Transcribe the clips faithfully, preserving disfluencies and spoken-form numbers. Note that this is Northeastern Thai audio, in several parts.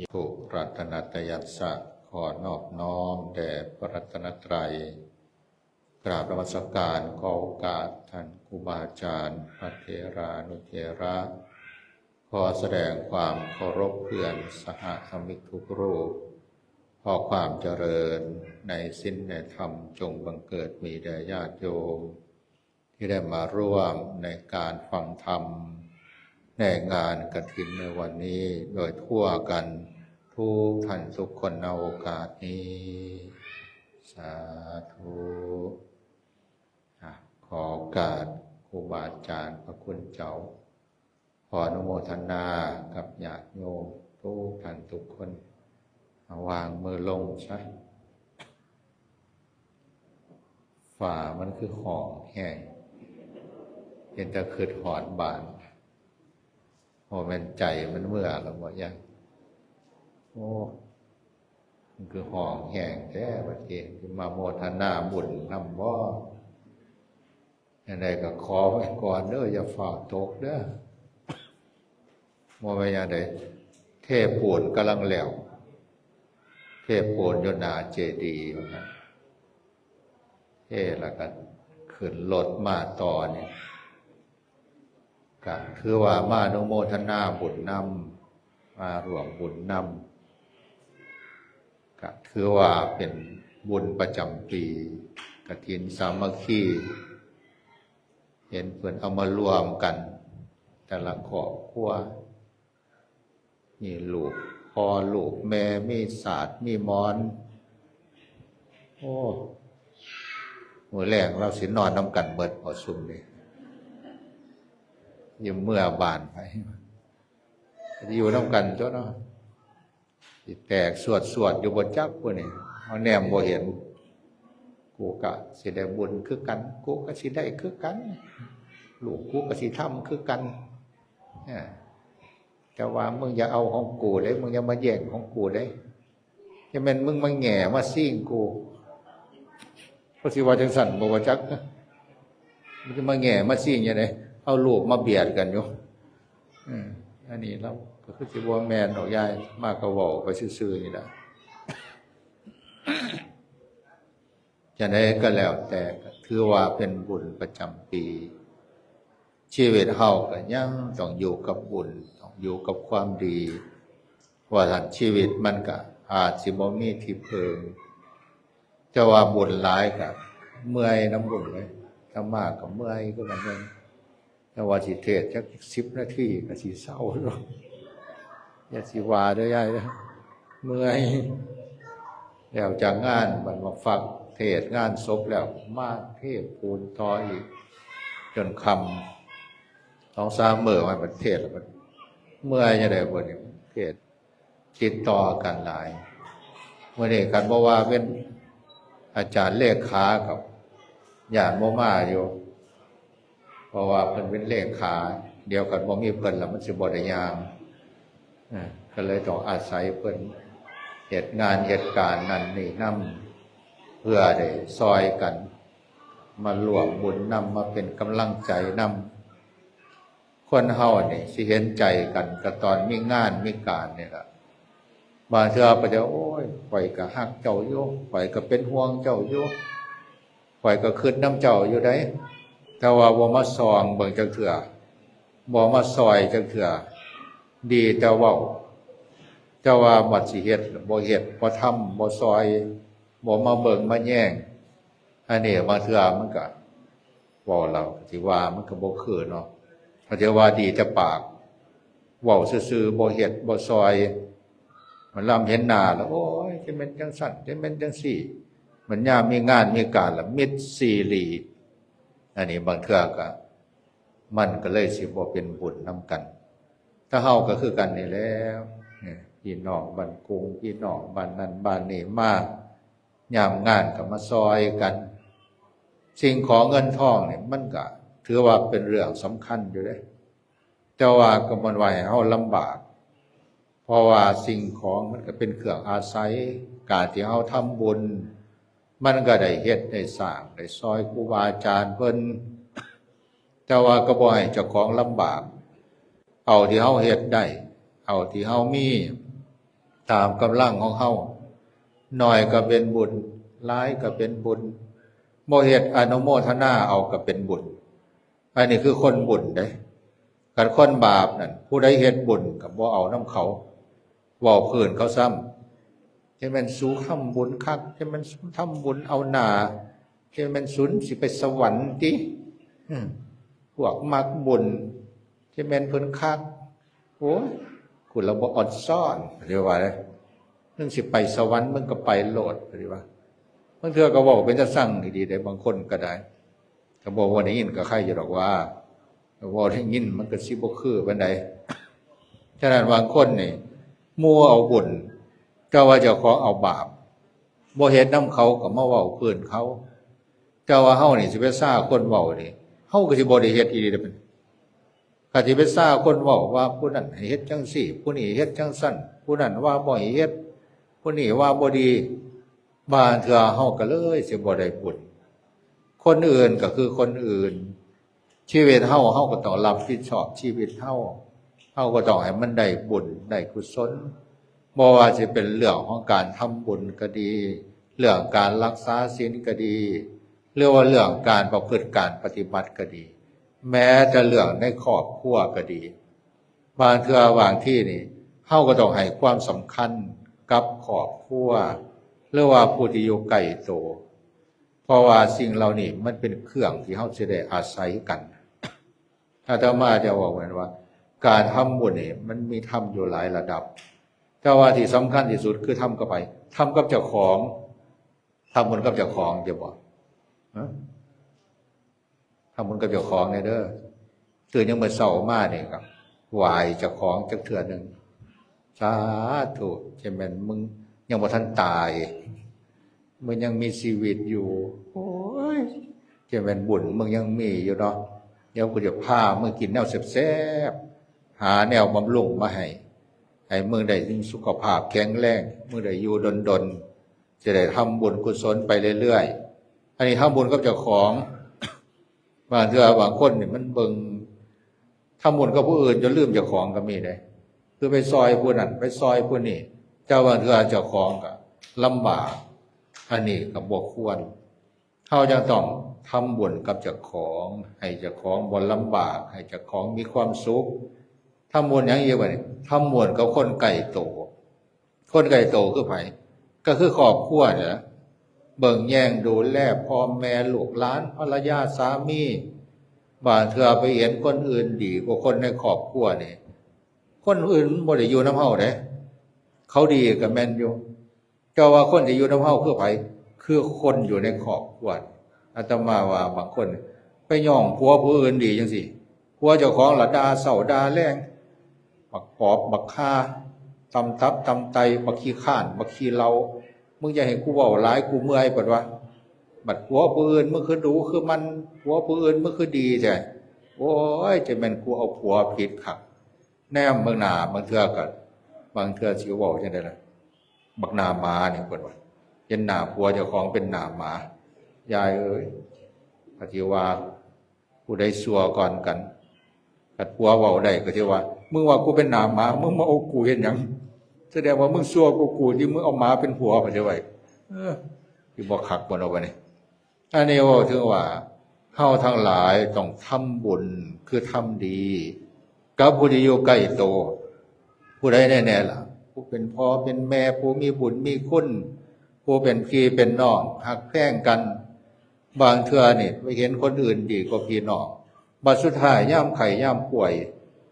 ยะ รัตนัตยัสสะ ขอนอบน้อมแด่พระรัตนตรัย กราบนมัสการ ขอโอกาสท่านครูบาอาจารย์ พระเถรานุเถระ ขอแสดงความเคารพเพื่อนสหธรรมิกทุกรูป ขอความเจริญในศีลในธรรมจงบังเกิดมีแด่ญาติโยม ที่ได้มาร่วมในการฟังธรรมในงานกฐินในวันนี้โดยทั่วกันทุกท่านทุกคนในโอกาสนี้ สาธุ อ่ะ ขอโอกาสครูบาอาจารย์พระคุณเจ้า ขออนุโมทนากับญาติโยมทุกท่านทุกคน เอาวางมือลงซะ ฝ่ามันคือห้องแห้ง เป็นตาคิดฮอดบ้าน บ่แม่นใจมันเมือแล้วบ่ยัง โอ้ มันคือห้องแห้งแท้บัดนี้ สิมาโมทนาบุญนำบ่ จั่งใดก็ขอไว้ก่อนเด้อ อย่าฟ้าวตกเด้อ บ่แม่นหยังใด เทปูนกำลังแล้ว เทปูนอยู่หน้าเจดีย์ว่าซั่น เทแล้วก็ขึ้นรถมาต่อนี่ ก็ถือว่ามาอนุโมทนาบุญนำ มาร่วมบุญนำ ก็ถือว่าเป็นบุญประจำปี กฐินสามัคคี เห็นเพิ่นเอามารวมกัน แต่ละครอบครัว มีลูกพ่อลูกแม่ มีสาด มีหมอน โอ้ มื้อแลงลาวสินอนนำกันเบิดบ่ซุมนี่ อยู่เมือบ้านไป อยู่นำกันตั๊วเนาะ สิแตกสวดสวดอยู่บ่จักผู้นี่ เฮาแนมบ่เห็น กูก็สิได้บุญคือกัน กูก็สิได้คือกัน ลูกกูก็สิทำคือกัน เออ แต่ว่ามึงอย่าเอาของกูเด้ มึงอย่ามาแย่งของกูเด้ จะแม่นมึงมาแหง่มาซิ่งกู เขาสิว่าจังซั่นบ่ว่าจัก มันจะมาแหง่มาซิ่งจั่งใด เอาลูกมาเบียดกันอยู่ อืม อันนี้ลาวก็คือสิบ่แม่นดอกยาย มาก็เว้าไปซื่อๆนี่ล่ะ จั่งใดก็แล้วแต่ ถือว่าเป็นบุญประจำปี ชีวิตเฮาก็ยังต้องอยู่กับบุญ ต้องอยู่กับความดี ว่าซั่น ชีวิตมันก็อาจสิบ่มีที่เพิ่ง แต่ว่าบุญหลายก็เมื่อยนำบุญเลย อาตมาก็เมื่อยคือกันเด้ แต่ว่าสิเทศน์จักสิบนาทีก็สิเซาแล้ว อย่าสิว่าเด้อยายเด้อ เมื่อย แล้วจากงานบัดมาฟังเทศน์งานศพแล้ว มาเทศน์ปูนต่ออีก จนค่ำ สองสามมื้อมาบัดเทศน์แล้วบัดเมื่อยจั่งใดบัดนี้ เทศน์ติดต่อกันหลาย มื้อนี้คันบ่ว่าเป็นอาจารย์เลขากับย้านบ่มาอยู่ เพราะว่าเพิ่นเป็นเลขา เดี๋ยวคันบ่มีเพิ่นแล้วมันสิบ่ได้ย่าง อ่า ก็เลยต้องอาศัยเพิ่นเฮ็ดงานเฮ็ดการนั่นนี่นำ เพื่อได้ซอยกัน มาร่วมบุญนำ มาเป็นกำลังใจนำ คนเฮานี่สิเห็นใจกันก็ตอนมีงานมีการนี่ล่ะ บางเทื่อก็จะ โอ้ย ข้อยก็ฮักเจ้าอยู่ ข้อยก็เป็นห่วงเจ้าอยู่ ข้อยก็คิดนำเจ้าอยู่ได๋ แต่ว่าบ่มาส่องเบิ่งจักเทื่อ บ่มาซอยจักเทื่อ ดีแต่เว้า แต่ว่าบัดสิเฮ็ด บ่เฮ็ด บ่ทำ บ่ซอย บ่มาเบิ่งมาแยง อันนี้บางเทื่อมันก็ เว้าแล้วก็สิว่ามันก็บ่คือเนาะ เขาจะว่าดีแต่ปาก เว้าซื่อๆ บ่เฮ็ดบ่ซอย มันลำเห็นหน้าแล้ว โอ้ย จะแม่นจังซั่น จะแม่นจังซี่ มันยามมีงานมีการละมิดซีรี อันนี้บางเทื่อก็ มันก็เลยสิบ่เป็นบุญนำกัน แต่เฮาก็คือกันนี่แหล้ว เนี่ย พี่น้องบ้านกรุง พี่น้องบ้านนั่นบ้านนี่มา ยามงานก็มาซอยกัน สิ่งของเงินทองนี่มันก็ถือว่าเป็นเรื่องสำคัญอยู่เด้ แต่ว่าก็บ่ว่าให้เฮาลำบาก เพราะว่าสิ่งของมันก็เป็นเครื่องอาศัย การที่เฮาทำบุญ มันก็ได้เฮ็ดได้สร้าง ได้ซอยครูบาอาจารย์เพิ่น แต่ว่าก็บ่ให้เจ้าของลำบาก เอาที่เฮาเฮ็ดได้ เอาที่เฮามี ตามกำลังของเฮา น้อยก็เป็นบุญ หลายก็เป็นบุญ บ่เฮ็ดอนุโมทนาเอาก็เป็นบุญ อันนี้คือคนบุญเด้ คันคนบาปนั่น ผู้ใดเฮ็ดบุญก็บ่เอานำเขา เว้าพื้นเขาซ้ำ จะแม่นสูทำบุญคัก จะแม่นสูทำบุญเอาหน้า จะแม่นสูสิไปสวรรค์ติ อืม พวกมักบุญ จะแม่นเพิ่นคัก โอ้ย กูละบ่ออนซ่อน เรียกว่าเด้ มึงสิไปสวรรค์ มึงก็ไปโลด เรียกว่า บางเทื่อก็เว้าเป็นตาซังดีๆ เด้ บางคนก็ได้ ก็บอกว่าได้ยินก็ใครอยู่ดอกว่า ก็บ่ได้ยินมันก็สิบ่คือปานใด ฉะนั้นบางคนนี่ หมู่เอาบุญ แต่ว่าเจ้าของเอาบาป บ่เฮ็ดนำเขาก็มาเว้าพื้นเขา แต่ว่าเฮานี่สิไปซ่าคนเว้านี่ เฮาก็สิบ่ได้เฮ็ดอีหลีเด้ คันสิไปซ่าคนเว้าว่าผู้นั้นให้เฮ็ดจั่งซี้ ผู้นี้เฮ็ดจั่งซั้น ผู้นั้นว่าบ่ให้เฮ็ด ผู้นี้ว่าบ่ดี บางเทื่อเฮาก็เลยสิบ่ได้บุญ คนอื่นก็คือคนอื่น ชีวิตเฮา เฮาก็ต้องรับผิดชอบชีวิตเฮา เฮาก็ต้องให้มันได้บุญได้กุศล บ่ว่าสิเป็นเรื่องของการทำบุญก็ดี เรื่องการรักษาศีลก็ดี หรือว่าเรื่องการประพฤติการปฏิบัติก็ดี แม้แต่เรื่องในครอบครัวก็ดี บางเทื่อบางทีนี่ เฮาก็ต้องให้ความสำคัญกับครอบครัว หรือว่าผู้ที่อยู่ใกล้โต เพราะว่าสิ่งเหล่านี้มันเป็นเครื่องที่เฮาสิได้อาศัยกัน อาตมาจะบอกเหมือนว่า การทำบุญนี่มันมีทำอยู่หลายระดับ แต่ว่าที่สำคัญที่สุดคือทำกับไผ ทำกับเจ้าของ ทำบุญกับเจ้าของจะบอก ฮะ ทำบุญกับเจ้าของเนี่ยเด้อ ตื่นยังมื้อเช้ามานี่ครับ ไหว้เจ้าของจักเทื่อหนึ่ง สาธุ จะแม่นมึงยังบ่ทันตาย มึงยังมีชีวิตอยู่ โอ้ย จะแม่นบุญมึงยังมีอยู่เนาะ เดี๋ยวกูจะพามึงกินแนวแซ่บๆ หาแนวบำรุงมาให้ ให้มึงได้มีสุขภาพแข็งแรง มึงได้อยู่ดนๆ จะได้ทำบุญกุศลไปเรื่อยๆ อันนี้ทำบุญกับเจ้าของ บางเทื่อบางคนนี่มันเบิ่ง ทำบุญกับผู้อื่นจนลืมเจ้าของก็มีเด้ คือไปซอยผู้นั้น ไปซอยผู้นี้ แต่บางเทื่อเจ้าของก็ลำบาก อันนี้ก็บ่ควร เฮาจะต้องทำบุญกับเจ้าของ ให้เจ้าของบ่ลำบาก ให้เจ้าของมีความสุข ทำบุญหยังอีกบัดนี้ ทำบุญกับคนใกล้โต คนใกล้โตคือไผ ก็คือครอบครัวนี่แหละ เบิ่งแยงดูแลพ่อแม่ลูกหลาน ภรรยาสามี บางเทื่อไปเห็นคนอื่นดีกว่าคนในครอบครัวนี่ คนอื่นบ่ได้อยู่นำเฮาเด้ เขาดีก็แม่นอยู่ แต่ว่าคนที่อยู่นำเฮาคือไผ คือคนอยู่ในครอบครัว อาตมาว่าบางคนไปย่องผัวผู้อื่นดีจั่งซี้ ผัวเจ้าของละด่าเช้าด่าแลง บักปอบ บักห่า ตำตับ ตำไต บักขี้ข้าน บักขี้เหล้า มึงอย่าให้กูเว้าหลาย กูเมื่อย บัดว่า บัดผัวผู้อื่น มึงคือดูคือมัน ผัวผู้อื่น มึงคือดีแท้ โอ้ย จะแม่นกูเอาผัวผิดคัก แนมเบิ่งหน้า บางเทื่อก็ บางเทื่อสิเว้าจั่งใดล่ะ บักหน้าหมานี่ เพิ่นว่า เห็นหน้าผัวเจ้าของเป็นหน้าหมา ยายเอ้ย ก็สิว่า ผู้ใดชั่วก่อนกัน คันผัวเว้าได้ก็สิว่า มึงว่ากูเป็นหน้าหมา มึงมาเอากูเฮ็ดหยัง แสดงว่ามึงชั่วกว่ากู ที่มึงเอาหมาเป็นผัว เข้าใจไว้ เออ สิบ่คักบ่เนาะบัดนี้ อันนี้เว้าถึงว่า เฮาทั้งหลายต้องทำบุญ คือทำดี กับผู้ที่อยู่ใกล้โต ผู้ใดแน่ๆล่ะ ผู้เป็นพ่อเป็นแม่ ผู้มีบุญมีคุณ ผู้เป็นพี่เป็นน้อง ฮักแพงกัน บางเทื่อนี่ไปเห็นคนอื่นดีกว่าพี่น้อง บัดสุดท้ายยามไข้ยามป่วย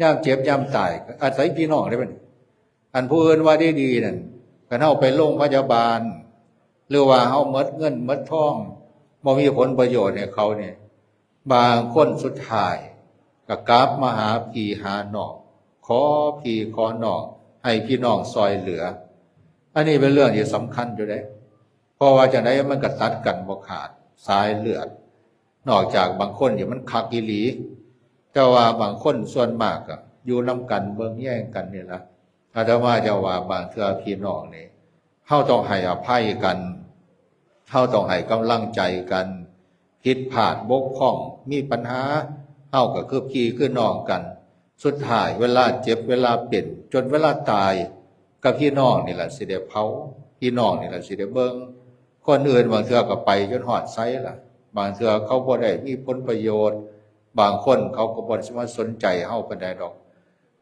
ยามเจ็บยามตาย ก็อาศัยพี่น้องเด้บัดนี้ อันผู้อื่นว่าดีๆนั่น คันเฮาไปโรงพยาบาล หรือว่าเฮาหมดเงินหมดทอง บ่มีผลประโยชน์ให้เขานี่ บางคนสุดท้ายก็กลับมาหาพี่หาน้อง ขอพี่ขอน้อง ให้พี่น้องซอยเหลือ อันนี้เป็นเรื่องที่สำคัญอยู่เด้ เพราะว่าจั่งใดมันก็ตัดกันบ่ขาด สายเลือด นอกจากบางคนที่มันคักอีหลี แต่ว่าบางคนส่วนมากก็อยู่นำกันเบิ่งแยงกันนี่ล่ะ อาตมาจะว่าบางเทื่อพี่น้องนี่ เฮาต้องให้อภัยกัน เฮาต้องให้กำลังใจกัน ผิดพลาดบกพร่อง มีปัญหา เฮาก็คือพี่คือน้องกัน สุดท้ายเวลาเจ็บเวลาเป็น จนเวลาตาย กับพี่น้องนี่แหละสิได้เผา พี่น้องนี่แหละสิได้เบิ่ง คนอื่นบางเทื่อก็ไปจนฮอดไสล่ะ บางเทื่อเขาบ่ได้มีผลประโยชน์ บางคนเขาก็บ่ได้มาสนใจเฮาปานใดดอก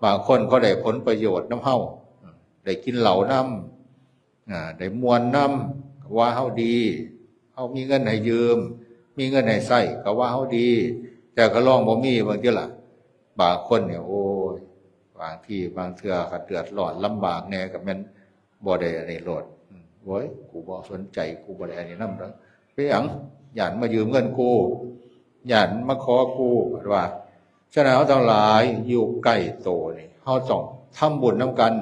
บางคนเขาได้ผลประโยชน์นำเฮา ได้กินเหล้านำ อ่า ได้ม่วนนำ ก็ว่าเฮาดี เฮามีเงินให้ยืม มีเงินให้ใช้ ก็ว่าเฮาดี แต่ก็ลองบ่มีเบิ่งติล่ะ บางคนเนี่ย โอ้ย บางทีบางเทื่อก็เดือดร้อนลำบากแน่ ก็แม่นบ่ได้อันนี้โลด อืม โอ้ย กูบ่สนใจ กูบ่ได้อันนี้นำดอก เป็นหยัง ย้านมายืมเงินกู ย้านมาขอกู ว่า ฉะนั้นเฮาทั้งหลายอยู่ใกล้โตนี่ เฮาต้องทำบุญนำกัน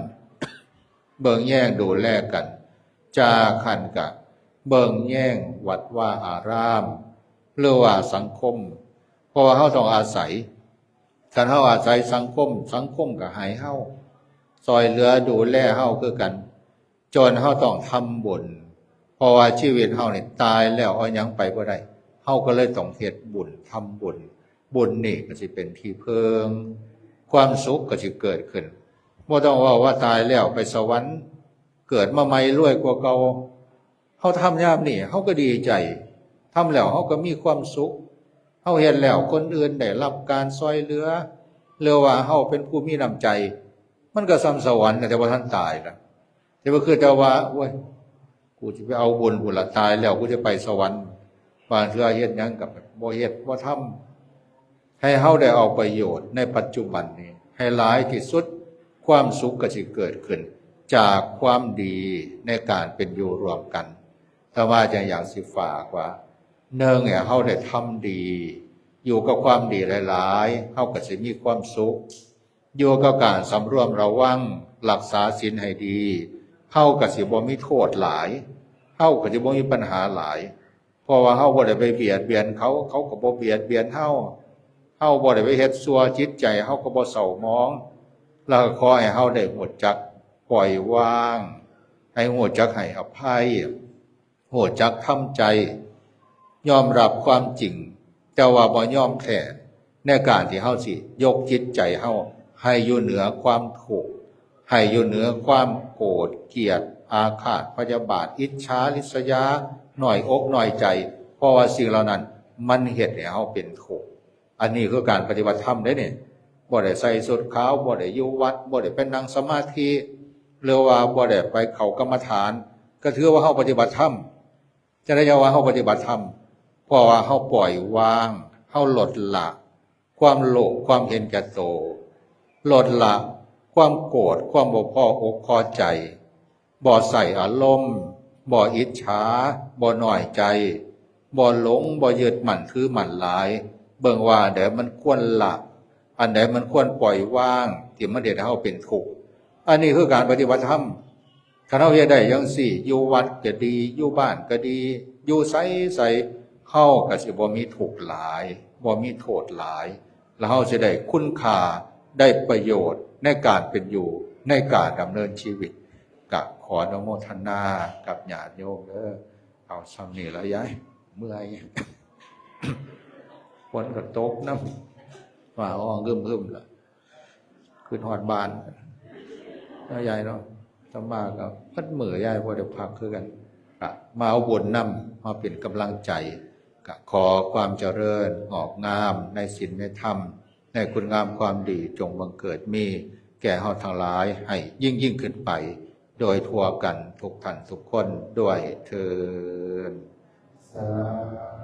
เบิ่งแยงดูแลกัน จากหั้นกะเบิ่งแยงวัดวาอาราม หรือว่าสังคม เพราะว่าเฮาต้องอาศัย คันเฮาอาศัยสังคม สังคมก็ให้เฮา ซ่อยเหลือดูแลเฮาคือกัน จนเฮาต้องทำบุญ เพราะว่าชีวิตเฮานี่ตายแล้วเอาหยังไปบ่ได้ เฮาก็เลยต้องเฮ็ดบุญ ทำบุญ บุญนี่ก็สิเป็นที่เพิ่ง ความสุขก็สิเกิดขึ้น บ่ต้องเว้าว่าตายแล้วไปสวรรค์ เกิดมาใหม่รวยกว่าเก่า เฮาทำยามนี้ เฮาก็ดีใจ ทำแล้วเฮาก็มีความสุข เฮาเฮ็ดแล้วคนอื่นได้รับการซ่อยเหลือ หรือว่าเฮาเป็นผู้มีน้ำใจ มันก็ส่ำสวรรค์นะ แต่บ่ทันตายนะ แต่ว่าคือแต่ว่า โอ้ย กูสิไปเอาบุญพุ้นละ ตายแล้วกูจะไปสวรรค์ บางเทื่อเฮ็ดหยังก็บ่เฮ็ดบ่ทำ ให้เฮาได้เอาประโยชน์ในปัจจุบันนี้ ให้หลายที่สุด ความสุขก็สิเกิดขึ้น จากความดีในการเป็นอยู่ร่วมกัน แต่ว่าจั่งอยากสิฝากว่า หนึ่งเนี่ย เฮาได้ทำดี อยู่กับความดีหลายๆ เฮาก็สิมีความสุข อยู่กับการสำรวมระวัง รักษาศีลให้ดี เฮาก็สิบ่มีโทษหลาย เฮาก็สิบ่มีปัญหาหลาย เพราะว่าเฮาบ่ได้ไปเบียดเบียนเขา เขาก็บ่เบียดเบียนเฮา เฮาบ่ได้ไปเฮ็ดชั่ว จิตใจเฮาก็บ่เศร้าหมอง แล้วก็ขอให้เฮาได้ฮู้จักปล่อยวาง ให้ฮู้จักให้อภัย ฮู้จักทำใจ ยอมรับความจริง แต่ว่าบ่ยอมแท้ ในการที่เฮาสิยกจิตใจเฮาให้อยู่เหนือความทุกข์ ให้อยู่เหนือความโกรธ เกลียด อาฆาต พยาบาท อิจฉา ริษยา น้อยอกน้อยใจ เพราะว่าสิ่งเหล่านั้นมันเฮ็ดให้เฮาเป็นทุกข์ อันนี้คือการปฏิบัติธรรมเด้เนี่ย บ่ได้ใส่ชุดขาว บ่ได้อยู่วัด บ่ได้ไปนั่งสมาธิ หรือว่าบ่ได้ไปเข้ากรรมฐาน ก็ถือว่าเฮาปฏิบัติธรรม จะได้ว่าเฮาปฏิบัติธรรม เพราะว่าเฮาปล่อยวาง เฮาลดละ ความโลภ ความเห็นแก่โต ลดละ ความโกรธ ความบ่พออกพอใจ บ่ใส่อารมณ์ บ่อิจฉา บ่น้อยใจ บ่หลง บ่ยึดมั่นถือมั่นหลาย เบิ่งว่าอันใดมันควรละ อันใดมันควรปล่อยวาง ที่มันเฮ็ดให้เฮาเป็นทุกข์ อันนี้คือการปฏิบัติธรรม คันเฮาเฮ็ดได้จั่งซี้ อยู่วัดก็ดี อยู่บ้านก็ดี อยู่ไสๆ เฮาก็สิบ่มีทุกข์หลาย บ่มีโทษหลาย แล้วเฮาสิได้คุณค่า ได้ประโยชน์ในการเป็นอยู่ ในการดำเนินชีวิต ก็ขออนุโมทนากับญาติโยมเด้อ เอาส่ำนี้ละยาย เมื่อย ฝนก็ตกนำ ฟ้าฮ้องครึ้มๆ ละ ขึ้นฮอดบ้าน เนาะยายเนาะ อาตมาก็เบิดมื้อยายบ่ได้พักคือกัน ก็มาเอาบุญนำ มาเป็นกำลังใจ ก็ขอความเจริญงอกงามในศีลในธรรม ในคุณงามความดีจงบังเกิดมีแก่เฮาทั้งหลายให้ยิ่งๆ ขึ้นไป โดยทั่วกันทุกท่านทุกคนด้วยเทอญ สาธุ